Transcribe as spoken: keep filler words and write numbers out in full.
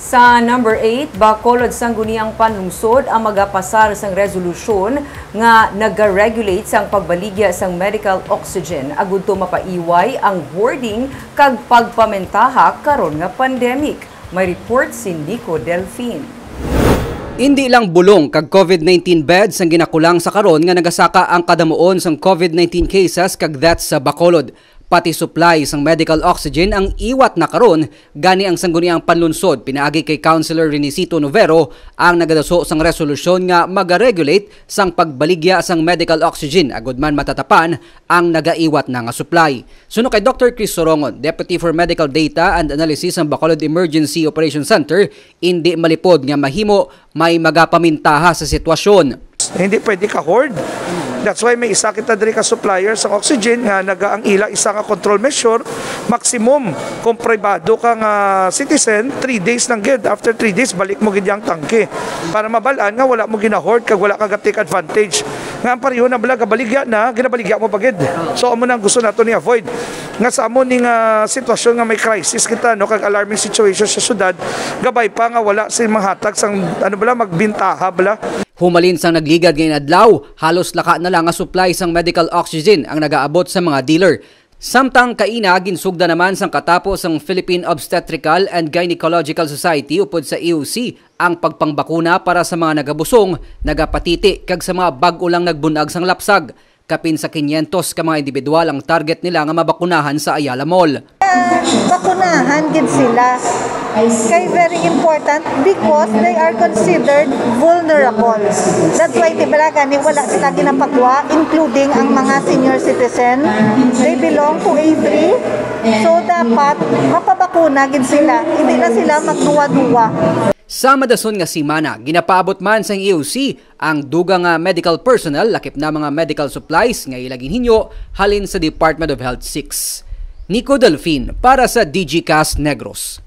Sa number eight, Bacolod, Sangguniang Panlungsod ang magapasar sang resolusyon nga nagaregulate sang pagbaligya sang medical oxygen agud to mapaiway ang hoarding kag pagpamentaha karon nga pandemic. May report si Nico Delfin. Indi lang bulong kag COVID nineteen beds ang ginakulang sa karon nga nagasaka ang kadamuon sang COVID nineteen cases kag deaths sa Bacolod. Pati supply sang medical oxygen ang iwat na karon, gani ang Sangguniang Panlungsod pinaagi kay Councilor Renisito Novero ang nagadaso sang resolusyon nga magaregulate sang pagbaligya sang medical oxygen agud man matatapan ang nagaiwat na nga supply. Suno kay Doctor Chris Sorongon, Deputy for Medical Data and Analysis sang Bacolod Emergency Operation Center, indi malipod nga mahimo may magapamintaha sa sitwasyon. Hindi pwede ka hoard. That's why may isa kita diri ka supplier sa oxygen nga naga ang ila isa nga control measure, maximum kung pribado ka nga citizen, three days lang gid. After three days, balik mo gid yang tangke para mabalaan nga wala mo gina-hoard kag wala ka ga-take advantage. Nga ang pareho na bala gabaligya na, ginabaligya mo pa gid. So amo na ang gusto nato ni avoid. Nga sa amo ni nga sitwasyon nga may crisis kita, no, kag alarming situation sa syudad, gabay pa nga wala si manghatag sang, ano bala, magbintaha bala. Humalin sang nagligad nga inadlaw, halos laka na lang nga supply sang medical oxygen ang nagaabot sa mga dealer. Samtang kaina, ginsugda naman sang katapo sang Philippine Obstetrical and Gynecological Society upod sa E O C ang pagpangbakuna para sa mga nagabusong, nagapatiti, kag sa mga bag-o lang nagbunag sang lapsag. Kapin sa quinientos ka mga individual ang target nila nga mabakunahan sa Ayala Mall. Bakunahan gid sila. Kay very important because they are considered vulnerable. That's why, di ba, gani wala sila ginapagwa, including ang mga senior citizen. They belong to A three. So, dapat mapabakuna gid sila. Hindi na sila magduwa-duwa. Sa madason nga semana, ginapaabot man sang E O C ang dugang nga medical personnel, lakip na mga medical supplies nga ila ginhinyo halin sa Department of Health six. Nico Delfin para sa Digicast Negros.